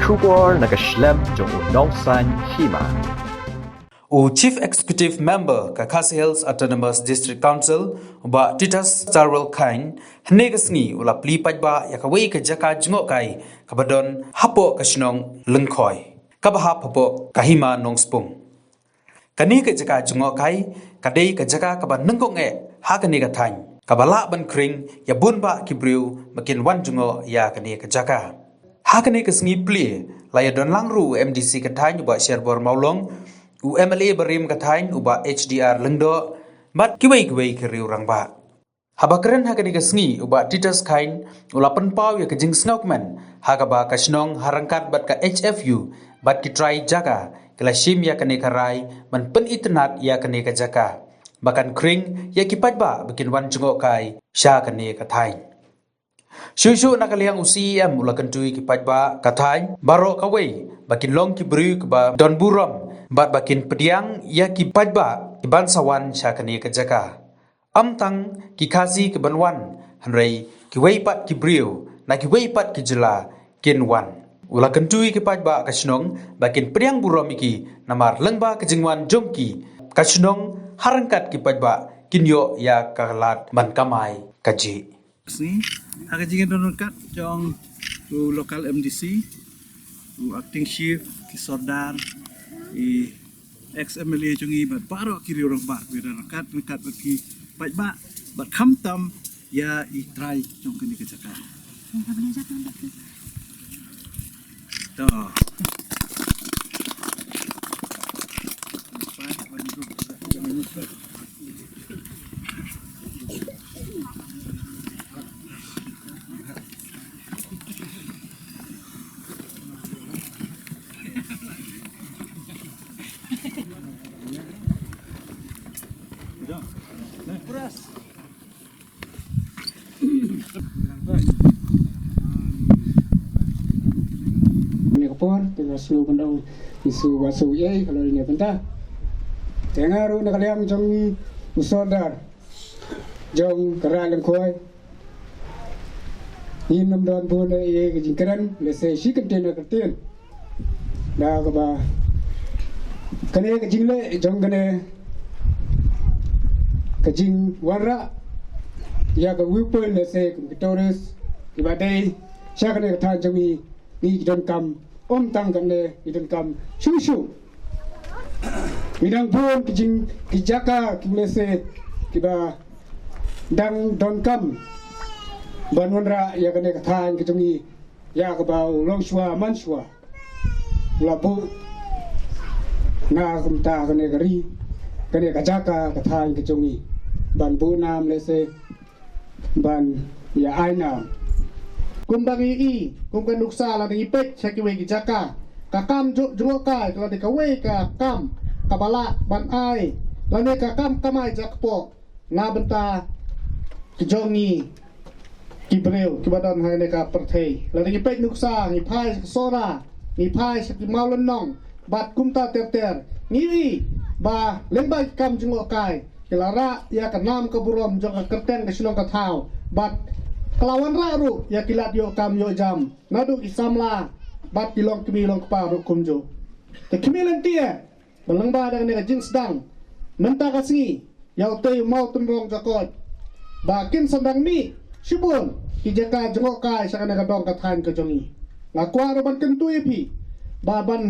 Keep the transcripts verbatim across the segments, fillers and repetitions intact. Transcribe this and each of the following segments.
Khubor na ka shlem jong u nongsan hima. U Chief Executive Member ka Khasi Hills Autonomous District Council, u Bah Titus Starwell Chyne, hynne ka sngi u la plie paidbah ïa kawei ka jaka jngohkai kaba don hapoh ka shnong Lyngkhoi, kaba hap hapoh ka hima Nongspung. Kane ka jaka jngohkai ka dei ka jaka kaba nyngkong eh ha kane ka thaiñ, kaba lah ban khring ïa bun bah ki briew ba kin wan jngoh ïa kane ka jaka. Ha kane ka sngi plie la ïa don lang ruh u M D C ka thaiñ u Bah Sherbor Mawlong, u M L A barim ka thaiñ u Bah H D R Lyngdoh, bad kiwei kiwei ki riew rangbah. Haba kren ha kane ka sngi u Bah Titus Chyne u la pynpaw ïa ka jingsngewkmen ha kaba ka shnong ha ryngkat bad ka H F U bad ki trai jaka ki la shim ïa kane ka rai ban pynitynnad ïa kane ka jaka ba kan khring ïa ki paidbah ba kin wan jngohkai sha kane ka thaiñ. Shuh shuh na ka liang u C E M u la kyntu ïa ki paidbah ka thaiñ baroh kawei ba kin long ki briew kiba don burom bad ba kin pdiang ïa ki paidbah kiban sa wan sha kane ka jaka. Ym tang ki Khasi kiban wan, hynrei kiwei pat ki briew na kiwei pat ki jylla kin wan. U la kyntu ïa ki paidbah ka shnong ba kin pdiang burom ïa ki, namar lyngba ka jingwan jong ki, ka shnong ha ryngkat ki paidbah kin ïoh ïa ka lad ban kamai kajih. Sngi ha ka jingïadon ryngkat jong u local M D C, u acting chief, ki sordar, i ex M L A jong ngi bad baroh ki riew rangbah, ïadon ryngkat ryngkat bad ki paidbah bad khamtam ïa i trai jong kane ka jaka. To. Kane ka por te nga shu ban ong, ngi shu wa shu ei ka lori ne bynta. Te nga ruh na ka liang jong u sordar jong ka rai Lyngkhoi, ngin ym don bun ei ei ka jingkren, lehse shi kyntien ar kyntien. Da kaba kane ka jingleh jong kane ka jingwanrah ïa ka viewpoint, lehse kum ki tourist kiba dei sha kane ka thaiñ jong ngi, ngi ki donkam, ym tang kane, ngi donkam shuh shuh. Ngi dang bun ki jing, ki jaka, ki lehse kiba dang donkam ban wanrah ïa kane ka thaiñ ka jong ngi, ïa kaba u longshuwa manshuwa u la buh na kumta kane ka ri, kane ka jaka ka thaiñ ka jong ngi, ban buh nam lehse ban ïa ai nam. Kumba ngi i, kum ka nuksa lada ngi peit sha kiwei ki jaka, ka kam ju-, jngohkai ka la dei kawei ka kam kaba lah ban ai lane ka kam kamai jakpoh na bynta ki jong ngi ki briew kiba don ha kane ka pyrthei. Lada ngi peit nuksa, ngi phai sha ka Sohra, ngi phai sha ki Mawlynnong bad kumta ter ter, ngi i ba lyngba ki kam jngohkai ki la rah ïa ka nam ka burom jong ka kyrteng ka shnong ka thaw bad ka la wanrah ruh ïa ki lad ïoh kam ïoh jam naduh ki samla bad ki longkmie longkpa ruh kumjuh. Te khmih lynti eh ba lyngba da kane ka jingsdang mynta ka sngi ïa utei u mawtynrong jakoit ba kin sa dang mih shibun ki jaka jngohkai sha kane ka dong ka thaiñ ka jong ngi. Nga kwah ruh ban kyntu ïa phi ba ban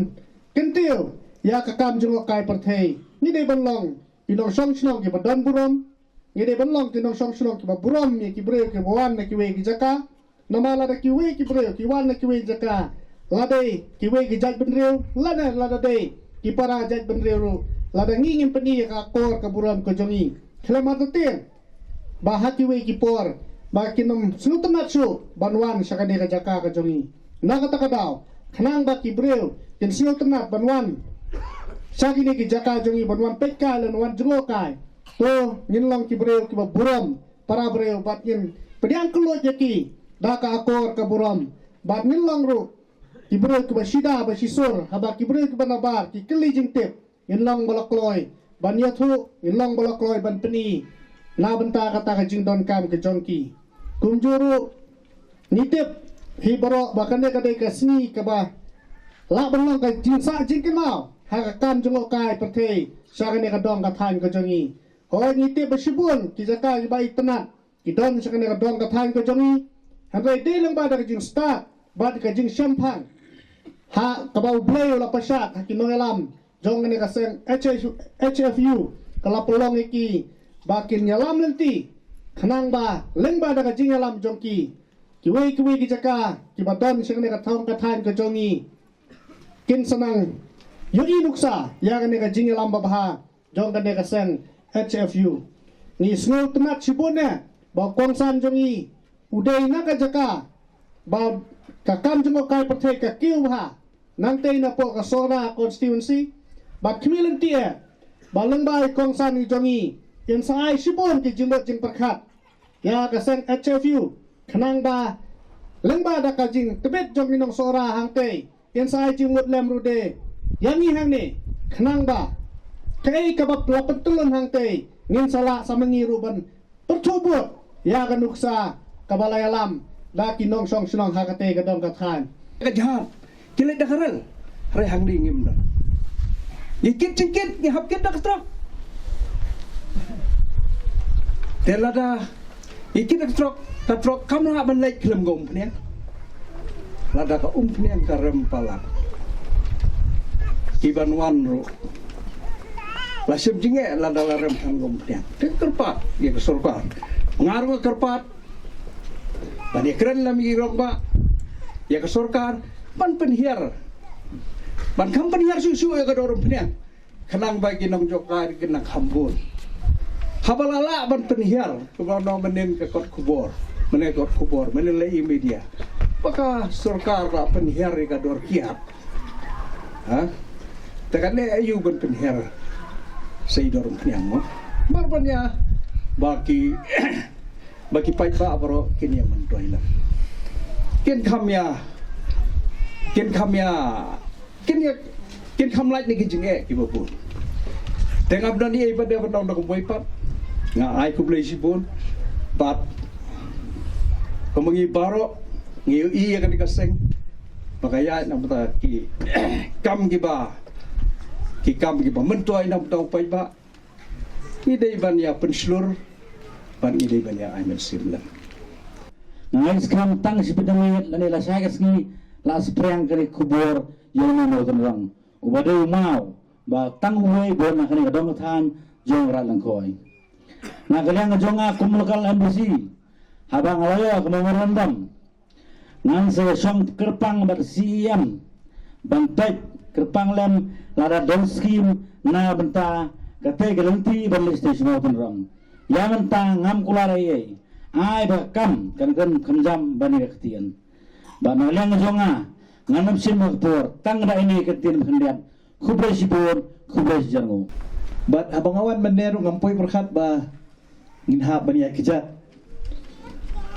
kyntiew ïa ka kam jngohkai pyrthei, ngi dei ban long ki nongshong shnong kiba don burom. Ngi dei ban long ki nongshong shnong kiba burom ïa ki briew kiba wan na kiwei ki jaka. Namar lada kiwei ki briew ki wan na kiwei jaka, lada dei kiwei ki jaitbynriew lane lada dei ki para jaitbynriew ruh, lada ngi ngim pyni ïa ka akor ka burom ka jong ngi, khlem artatien ba ha kiwei ki por ba kin ym sngewtynnat shuh ban wan sha kane ka jaka ka jong ngi. Na kata ka daw, khnang ba ki briew kin sngewtynnat ban wan sha kine ki jaka jong ngi, ban wan peitkai lane wan jngohkai, to ngin long ki briew kiba burom para briew bad ngin pdiang kylluid ïa ki da ka akor ka burom bad ngin long ruh ki briew kiba shida ba shisur, haba ki briew kiba nabar ki kylli jingtip, ngin long ba la kloi ban ïathuh, ngin long ba la kloi ban pyni na bynta kata ka jingdonkam ka jong ki. Kumjuh ruh ngi tip hi baroh ba kane ka dei ka sngi kaba lah ban long ka jingsah jingkynmaw ha ka kam jngohkai pyrthei sha kane ka dong ka thaiñ ka jong ngi. Hooid, ngi tip ba shibun ki jaka kiba itynnad ki don sha kane ka dong ka thaiñ ka jong ngi. Hynrei dei lyngba da ka jingstad bad ka jingshemphang ha kaba U Blei u la pynshad ha ki nongïalam jong kane ka seng H F, H F U ka la pynlong ïa ki ba kin ïalam lynti, khnang ba lyngba da ka jingïalam jong ki, kiwei kiwei ki jaka kiba don sha kane ka thong ka thaiñ ka jong ngi kin sa nang ïohi nuksa ïa kane ka jingïalam babha jong kane ka seng H F U. Ngi sngewtynnad shibun eh ba u kongsan jong ngi u dei na ka jaka ba ka kam jngohkai pyrthei ka kiew bha nangtei napoh ka Sohra constituency. Ba khmih lynti eh ba lyngba i kongsan i jong ngi in sa ai shibun ki jingmut jingpyrkhat ïa ka seng H F U, khnang ba lyngba da ka jingtbit jong ki nong Sohra hangtei in sa ai jingmut lem ruh de ïa ngi hangne, khnang ba kaei kaba la pyntyllun hangtei ngin sa lah sa ma ngi ruh ban pyrthuh bud ïa ka nuksa kaba la ïalam da ki nongshong shnong ha katei ka dong ka thaiñ. Ka jhar ki leit da ka rel, hynrei hangne ngim don. Ngi kit jingkit, ngi hap kit da ka trok. Te lada ngi kit da ka trok, ka trok kam lah ban leit khlem ka umphniang. Lada ka umphniang ka rem palat, ki ban wan ruh la shem jingeh lada la rem than ka umphniang. Te kyrpad ïa ka sorkar, nga ruh nga kyrpad ban ïakren lem ïa i rangbah, ïa ka sorkar ban pynhiar, ban kham pynhiar shuh shuh ïa ka dor umphniang, khnang ba ki nongjngohkai kin nang kham bun. Haba la lah ban pynhiar, kumba ong mynnin ka kot khubor, mynnin ka kot khubor, mynnin la i media, ba ka sorkar la pynhiar ïa ka dor kiad. Ha? Te kane aïu ban pynhiar sa i dor umphniang mo? Mar ban ïa ba ki ba ki paidbah baroh kin ïa myntoi lem. Kin kham ïa, kin kham ïa, kin ïa, kin kham lait na ki jingeh kiba bun. Te ngam don ei ei pat de ban ong da kumwei pat. Nga ai khublei shibun bad kumba ngi baroh ngi ïohi ïa kane ka seng ba ka ïaid na bynta ki kam kiba, ki kam kiba myntoi na bynta u paidbah. Ngi dei ban ïa pynshlur bad ngi dei ban ïa ai mynsiem lem. Nga ngeit skhem tang shi bit na miet lane lashai ka sngi la spriang kane ka khubor ïa une u maw tynrong uba dei u maw ba tang uwei ba na kane ka dong ka thaiñ jong Raid Lyngkhoi. Na ka liang ka jong nga kum local M D C, haba nga la ïoh ka memorandum, ngan sa shong kyrpang bad C E M ban peit kyrpang lem lada don skim na bynta katei ka lynti ban leit sha u maw tynrong. Ïa mynta ngam kular ei ei, ai ba ka kam kan kren kynjam ban ïa ka ktien. Bad na liang jong nga, ngan ym shim ka por tang da ine ka ktien khyndiat. Khublei shibun, khublei shihajar nguh. Bad haba nga wan mynne ruh ngam poi pyrkhat ba ngin hap ban ïaid kjat.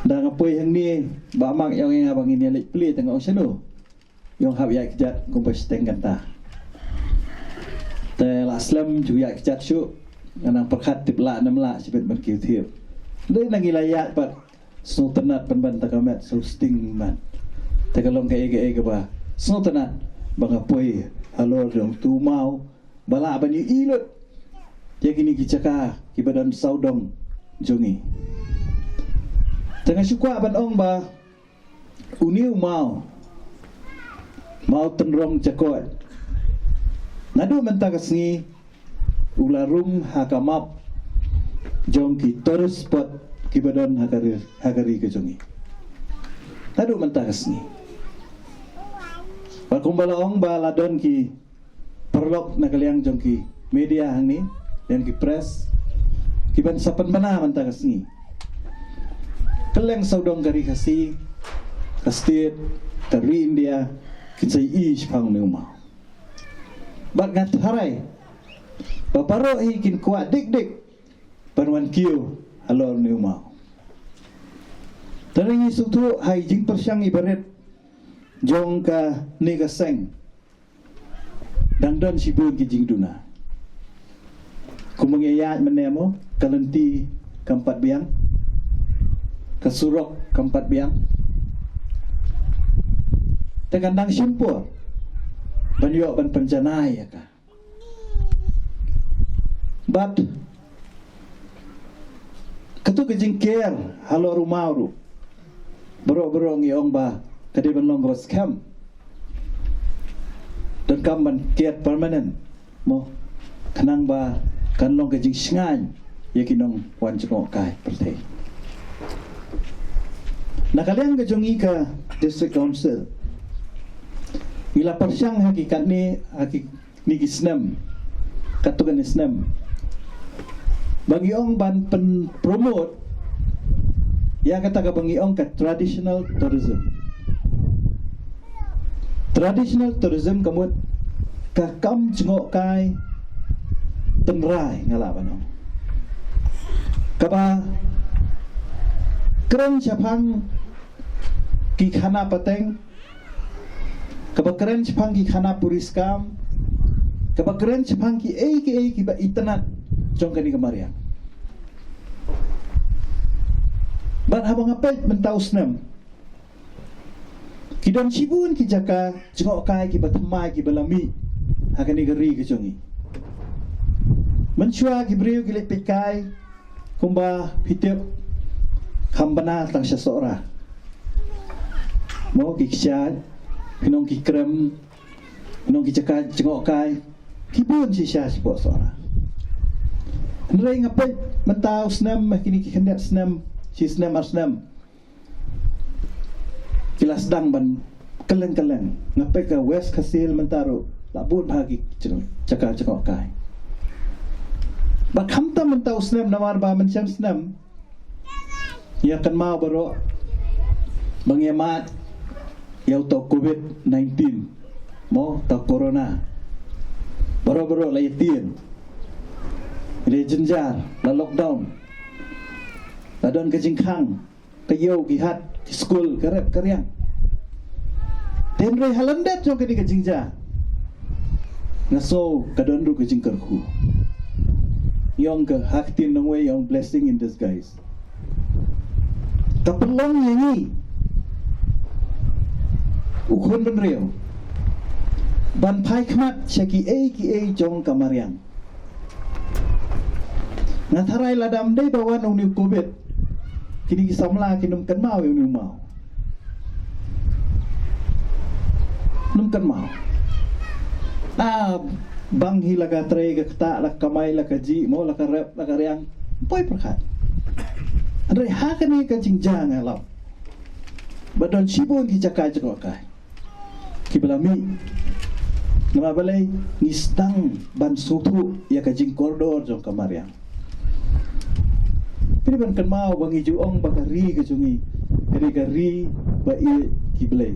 Da nga poi hangne ba mak ïa ong ïa nga ba ngin ïa leit plie, te nga ong shano ïong hap ïaid kjat kumba shiteng kata. Te la slem ju ïaid kjat shuh, nga nang pyrkhat tip lah ne em lah shibit ban kiew thiep. Dei na ngi la ïaid pat sngewtynnat pynban ta ka met sngewsting mat. Te ka long kaei kaei kaba sngewtynnat ba nga poi halor jong utu u maw ba lah ban ïohi lut ïa kine ki jaka kiba don sawdong jong ngi. Te nga shu kwah ban ong ba une u maw, maw tynrong Jakoit, naduh mynta ka sngi u la rung ha ka map jong ki tourist spot kiba don ha ka ri, ha ka ri ka jong ngi. Naduh mynta ka sngi. Bad kumba la ong ba la don ki paralok na ka liang jong ki media hangne, jong ki press, kiban sa pynbna mynta ka sngi. Kylleng sawdong ka ri Khasi, ka state, ka ri India, kin sa ïohi shaphang une u maw. Bad nga tharai ba baroh hi kin kwah dik dik ban wan kiew halor une u maw. Te ngi sngewthuh ha i jingpyrshang iba rit jong kane ka seng, dang don shibun ki jingduna. Kumba ngi ïaid mynne mo, ka lynti kam pat biang, ka surok kam pat biang. Te kan dang shim por ban ïoh ban pynjanai ïa ka. Bad kato ka jingker halor u maw ruh, baroh baroh ngi ong ba ka dei ban long kaba skhem. Donkam ban ker permanent mo, khnang ba kan long ka jingshngaiñ ïa ki nongwan jngohkai pyrthei. Na ka liang ka jong ngi ka District Council, ngi la pyrshang ha ki katne, ha ki ni ki snem, katto katne snem, ba ngi ong ban pyn promote ïa kata kaba ngi ong ka traditional tourism. Traditional tourism ka mut ka kam jngohkai tynrai, nga lah ban ong, kaba kren shaphang ki khana pateng, kaba kren shaphang ki khana puriskam, kaba kren shaphang ki ei ki ei kiba itynnad jong kane ka mariang. Bad haba nga peit mynta u snem, ki don shibun ki jaka jngohkai kiba thymmai kiba la mih ha kane ka ri ka jong ngi. Mynshuwa ki briew ki leit peitkai, kumba phi tip, kham bna tang sha Sohra mo, ki kshaid, phi nong ki krem, phi nong ki jaka jngohkai, ki bun shisha shapoh Sohra. Hynrei nga peit mynta u snem, kine ki khyndiat snem, shi snem ar snem, ki la sdang ban kylleng kylleng. Nga peit ka West Khasi Hills mynta ruh la bun bha ki jaka jngohkai. Bad khamtam mynta u snem, namar ba mynshem snem ngi ïa kynmaw baroh ba ngi ïa mad ïa uta u covid nineteen mo, uta u corona. Baroh baroh la ïa tieng, la ïa jynjar, la lockdown, la don ka jingkhang, ka ïew, ki hat, ki skul, ka rep ka riang. Te hynrei ha lyndet jong kane ka jingjia, nga sngew ka don ruh ka jingkyrkhu. Ngi ong ka ha ktien nongwei, ong blessing in disguise. Ka pynlong ïa ngi u khun bynriew ban phai khmat sha ki ei ki ei jong ka mariang. Nga tharai lada ym dei ba wan une u covid, kine ki samla kin ym kynmaw ïa une u maw. Ym kynmaw. Ah, bang hi la ka trei ka ktah, la ka kamai, la ka jih mo, la ka rep, la ka riang, poi pyrkhat. Hynrei ha kane ka jingjia nga lap ba don shibun ki jaka jngohkai kiba la mih. Namar balei? Ngi sdang ban sngewthuh ïa ka jingkordor jong ka mariang. Phi dei ban kynmaw ba ngi ju ong ba ka ri ka jong ngi ka dei ka ri ba ïeit ki blei.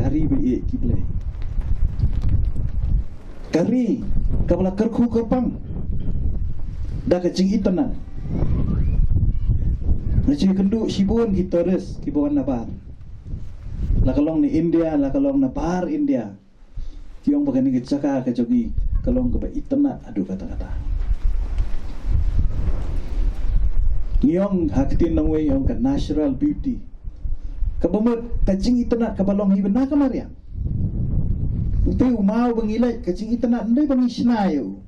Ka ri ba ïeit ki blei. Ka ri kaba la kyrkhu kyrpang da ka jingitynnad. Nga shu ïakynduh shibun ki tourist kiba wan nabar, la ka long na India, la ka long nabar India. Ki ong ba kane ka jaka ka jong ngi ka long kaba itynnad haduh katta katta. Ngi ong ha ktien nongwei, ngi ong ka natural beauty. Kaba mut ka jingitynnad kaba long hi ba na ka mariang. Utai u maw ba ngi leit, ka jingitynnad ym dei ba ngi shna ïa u,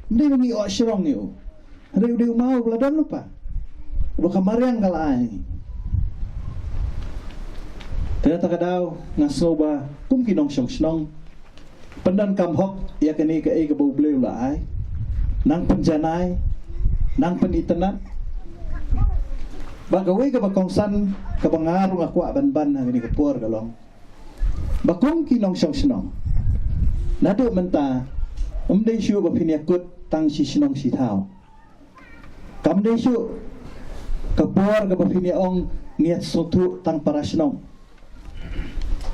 ym dei ba ngi ïoh shrong ïa u. Hynrei u dei u maw ba la don lypa, ba ka mariang ka la ai. Te na kata ka daw nga sngew ba kum ki nongshong shnong, pyndonkam hok ïa kane kaei kaba U Blei u la ai. Nang pynjanai, nang pynitynnad. Bad kawei kaba kongsan kaba nga ruh nga kwah ban ban ha kane ka por ka long ba kum ki nongshong shnong, naduh mynta ym dei shuh ba phin ïakut tang shi shnong shi thaw. Kam dei shuh ka por kaba phin ïa ong ngi ïa sngewthuh tang para shnong.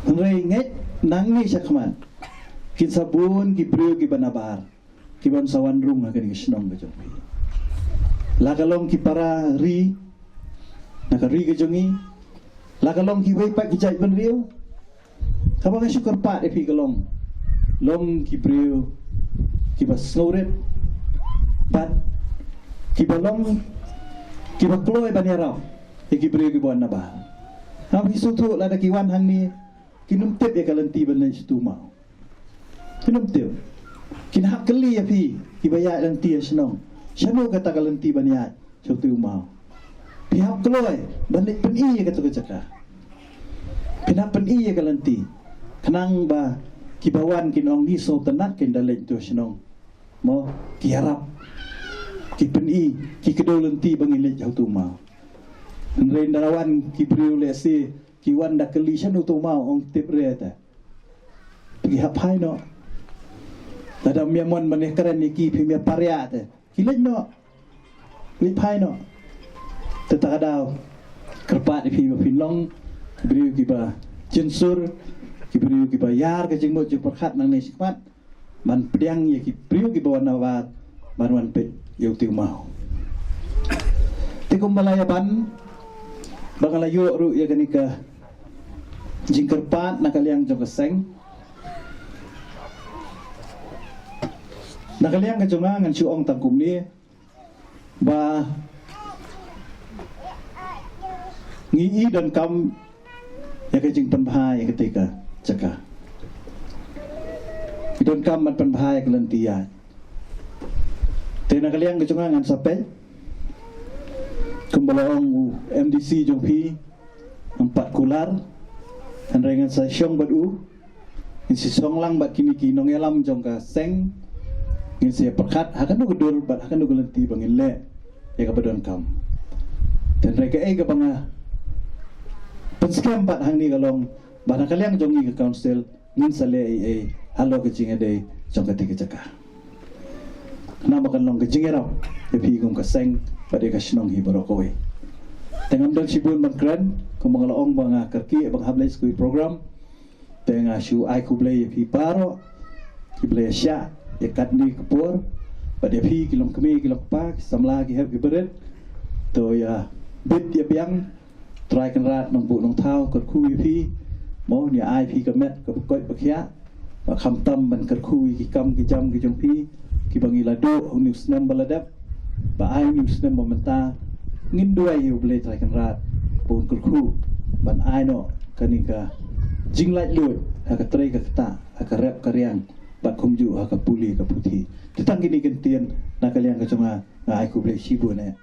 Hynrei ngeit nangne shakhmat kin sa bun ki briew kiba nabar kiban sa wan rung ha kane ka shnong ka jong phi. La ka long ki para ri na ka ri ka jong ngi, la ka long kiwei pat ki jaitbynriew. Kaba nga shu kyrpad ïa phi ka long, long ki briew kiba sngewrit bad kiba long kiba kloi ban ïarap ïa ki briew kiba wan nabar. Nga phi sngewthuh lada ki wan hangne, kin ym tip ïa ka lynti ban leit sha uto u maw. Kin ym tip. Kin hap kylli ïa phi kiba ïaid lynti ha shnong, shano kata ka lynti ban ïaid sha uto u maw. Phi hap kloi ban leit pyni ïa kato ka jaka. Phin hap pyni ïa ka lynti, khnang ba kiba wan kin ong, ngi sngewtynnat kein da leit to shnong. Mo, ki ïarap, ki pyni, ki kdew lynti ba ngin leit ha uto u maw. Hynrei ynda la wan ki briew lehse ki wan da kylli shano uto u maw, ong tip re te. Phi hap phai noh. Lada ym ïa mon ban ïa kren ïa ki, phim ïa pariah te, ki leit noh. Leit phai noh. Te ta ka daw, kyrpad ïa phi ba phin long ki briew kiba jynsur, ki briew kiba ïar ka jingmut jingpyrkhat nangne shakhmat, ban pdiang ïa ki briew kiba wan na wad ban wan peit ïa uto u maw. Te kumba la ïa ban, ba nga la ïoh ruh ïa kane ka jingkyrpad na ka liang jong ka seng. Na ka liang ka jong nga, ngan shu ong tang kumne, ba ngi i donkam ïa ka jingpynbha ïa kata ka jaka. I donkam ban pynbha ïa ka lynti ïaid. Te na ka liang ka jong nga, ngan sa peit, kumba la ong u M D C jong phi, ngam pat kular, hynrei ngan sa shong bad u, ngin sa shong lang bad kine ki nongïalam jong ka seng, ngin sa pyrkhat ha kano ka dur bad ha kano ka lynti ba ngin leh ïa kaba donkam. Te hynrei kaei kaba nga pynskhem pat hangne ka long ba na ka liang jong ngi ka council, ngin sa leh ei ei halor ka jingïadei jong kata ka jaka. Namar kan long ka jingïarap ïa phi kum ka seng bad ïa ka shnong hi baroh kawei. Te ngam don shibun ban kren, kumba nga la ong ba nga kyrkieh ba nga hap leit sha kiwei ki program. Te nga shu ai khublei ïa phi baroh kiba la ïa shah ïa katne ka por, bad ïa phi ki longkmie ki longkpa, ki samla, ki hep ki barit. To ïa bit ïa biang, Trai Kynrad Nongbuh Nongthaw kyrkhu ïa phi, mo, un ïa ai phi ka met kaba koit ba khiah, ba khamtam ban kyrkhu ïa ki kam ki jam ki jong phi kiba ngi la duh ha une u snem ba la dep, ba ai une u snem ba mynta. Ngin duwai ïa U Blei Trai Kynrad ba un kyrkhu ban ai noh kane ka jinglaitluid ha ka trei ka ktah, ha ka rep ka riang, bad kumjuh ha ka pule ka puthi. Te tang kine ki ktien na ka liang ka jong nga, nga ai khublei shibun eh.